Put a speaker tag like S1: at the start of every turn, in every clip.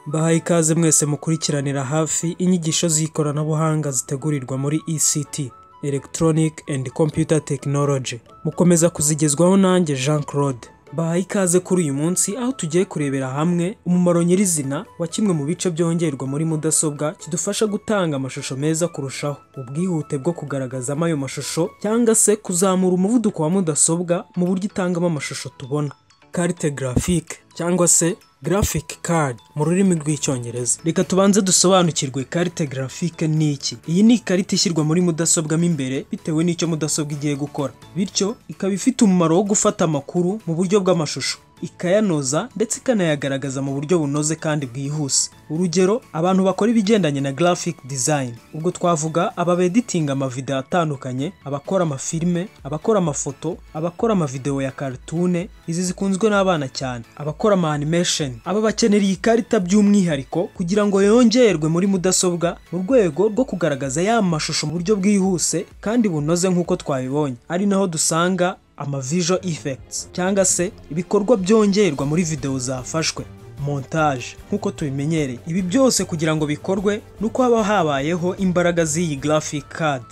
S1: Mbahaye ikaze mwese mukurikiranira hafi inyigisho z'ikoranabuhanga zitegurirwa muri ECT, Electronic and Computer Technology. Mukomeza kuzigezwaho nanjye Jean Claude. Mbahaye ikaze kuri uyu munsi, aho tugiye kurebera hamwe umumaro nyirizina wa kimwe mu bice byongerwa muri mudasobwa kidufasha gutanga amashusho meza kurushaho, ubwihute bwo kugaragazamo ayo mashusho cyangwa se kuzamura umuvuduko wa mudasobwa mu buryo itangamo amashusho tubona. Carte graphique cyangwa se graphic card mu rurimi rw'Icyongereza. Reka tubanze dusobanukirwe carte graphique ni iki. Iyi ni ikarita ishyirwa muri mudasobwa mo imbere bitewe n'icyo mudasobwa igiye gukora. Bityo ikaba ifite umumaro wo gufata amakuru mu buryo bw'amashusho, ikayanoza ndetse ikanayagaragaza mu buryo bunoze kandi bwihuse. Urugero, abantu bakora ibigendanye na graphic design, ubwo twavuga aba beditinga amavideo atandukanye, abakora amafilme, abakora amafoto, abakora amavideo ya cartoon, izi zikunzwe n'abana cyane, abakora ama animation. Aba bakenera iyi karita by'umwihariko kugira ngo yongerwe muri mudasobwa mu rwego rwo kugaragaza ya mashusho mu buryo bwihuse kandi bunoze nk'uko twabibonye. Ari naho dusanga ama visual effects cyangwa se ibikorwa byongerwa muri video zafashwe, montage nk'uko tubimenyereye. Ibi byose kugira ngo bikorwe nuko haba habayeho imbaraga z'iyi graphic card.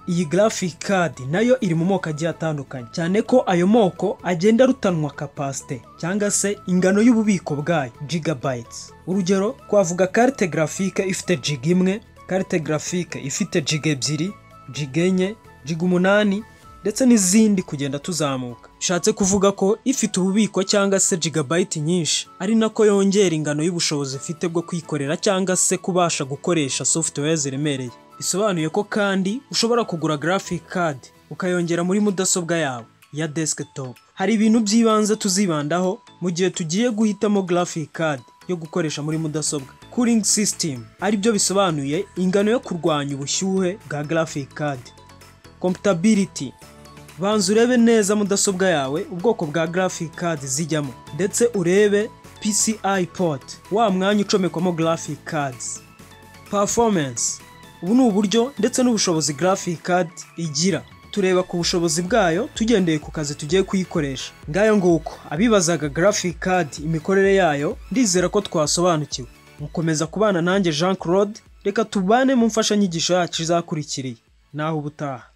S1: Iyi graphic card nayo iri mu moko agiye atandukanye, cyane ko ayo moko agenda arutanwa capacité cyangwa se ingano y'ububiko bwayo, gigabytes. Urugero, twavuga carte graphique ifite giga 1, carte graphique ifite giga 2, giga 4, giga 8 ndetse n'izindi kugenda tuzamuka. Bishatse kuvuga ko ifite ububiko cyangwa se gigabyte nyinshi ari nako yongera ingano y'ubushobozi ifite bwo kwikorera cyangwa se kubasha gukoresha software ziremereye. Bisobanuye ko kandi ushobora kugura graphic card ukayongera muri mudasobwa yawe ya desktop. Hari ibintu by'ibanze tuzibandaho mu gihe tugiye guhitamo graphic card yo gukoresha muri mudasobwa. Cooling system, aribyo bisobanuye ingano yo kurwanya ubushyuhe bwa graphic card. Compatibility, banza urebe neza mudasobwa yawe ubwoko bwa graphic card zijyamo, ndetse urebe PCI port, wa mwanya ucomekwamo graphic cards. Performance, ubu ni uburyo ndetse n'ubushobozi graphic card igira. Tureba ku bushobozi bwayo tugendeye ku kazi tugiye kuyikoresha. Ngayo nguko, abibazaga graphic card imikorere yayo, ndizera ko twasobanukiwe. Mukomeza kubana nanjye Jean Claude, reka tubane mu mfashanyigisho yacu izakurikiriye. Naho ubutaha.